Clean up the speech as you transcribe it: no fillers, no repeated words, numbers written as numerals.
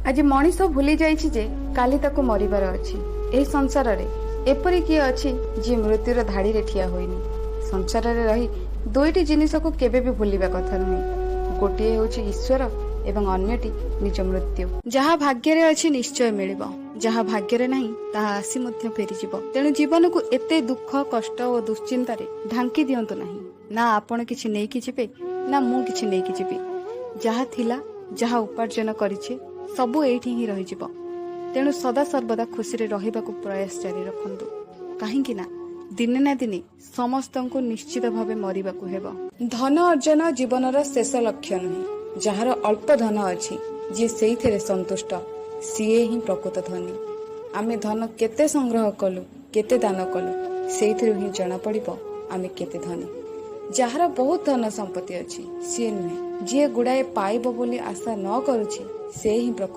ଆଜି ମଣିଷ ଭୁଲି ଯାଇଛି ଯେ କାଲି ତାକୁ ମରିବାର ଅଛି। ଏହି ସଂସାରରେ ଏପରି କିଏ ଅଛି ଯିଏ ମୃତ୍ୟୁର ଧାଡ଼ିରେ ଠିଆ ହୋଇନି? ସଂସାରରେ ରହି ଦୁଇଟି ଜିନିଷକୁ କେବେ ବି ଭୁଲିବା କଥା ନୁହେଁ। ଗୋଟିଏ ହେଉଛି ଈଶ୍ୱର ଏବଂ ଅନ୍ୟଟି ନିଜ ମୃତ୍ୟୁ। ଯାହା ଭାଗ୍ୟରେ ଅଛି ନିଶ୍ଚୟ ମିଳିବ, ଯାହା ଭାଗ୍ୟରେ ନାହିଁ ତାହା ଆସି ମଧ୍ୟ ଫେରିଯିବ। ତେଣୁ ଜୀବନକୁ ଏତେ ଦୁଃଖ, କଷ୍ଟ ଓ ଦୁଶ୍ଚିନ୍ତାରେ ଢାଙ୍କି ଦିଅନ୍ତୁ ନାହିଁ। ନା ଆପଣ କିଛି ନେଇକି ଯିବେ, ନା ମୁଁ କିଛି ନେଇକି ଯିବି। ଯାହା ଥିଲା, ଯାହା ଉପାର୍ଜନ କରିଛେ, ସବୁ ଏଇଠି ହିଁ ରହିଯିବ। ତେଣୁ ସଦା ସର୍ବଦା ଖୁସିରେ ରହିବାକୁ ପ୍ରୟାସ ଜାରି ରଖନ୍ତୁ, କାହିଁକି ନା ଦିନେ ନା ଦିନେ ସମସ୍ତଙ୍କୁ ନିଶ୍ଚିତ ଭାବେ ମରିବାକୁ ହେବ। ଧନ ଅର୍ଜନ ଜୀବନର ଶେଷ ଲକ୍ଷ୍ୟ ନୁହେଁ। ଯାହାର ଅଳ୍ପ ଧନ ଅଛି, ଯିଏ ସେଇଥିରେ ସନ୍ତୁଷ୍ଟ, ସିଏ ହିଁ ପ୍ରକୃତ ଧନୀ। ଆମେ ଧନ କେତେ ସଂଗ୍ରହ କଲୁ, କେତେ ଦାନ କଲୁ, ସେଇଥିରୁ ହିଁ ଜଣାପଡ଼ିବ ଆମେ କେତେ ଧନୀ। ଯାହାର ବହୁତ ଧନ ସମ୍ପତ୍ତି ଅଛି ସିଏ ନୁହେଁ, ଯିଏ ଗୁଡ଼ାଏ ପାଇବ ବୋଲି ଆଶା ନ କରୁଛି, ସେ ହିଁ ପ୍ରକୃତ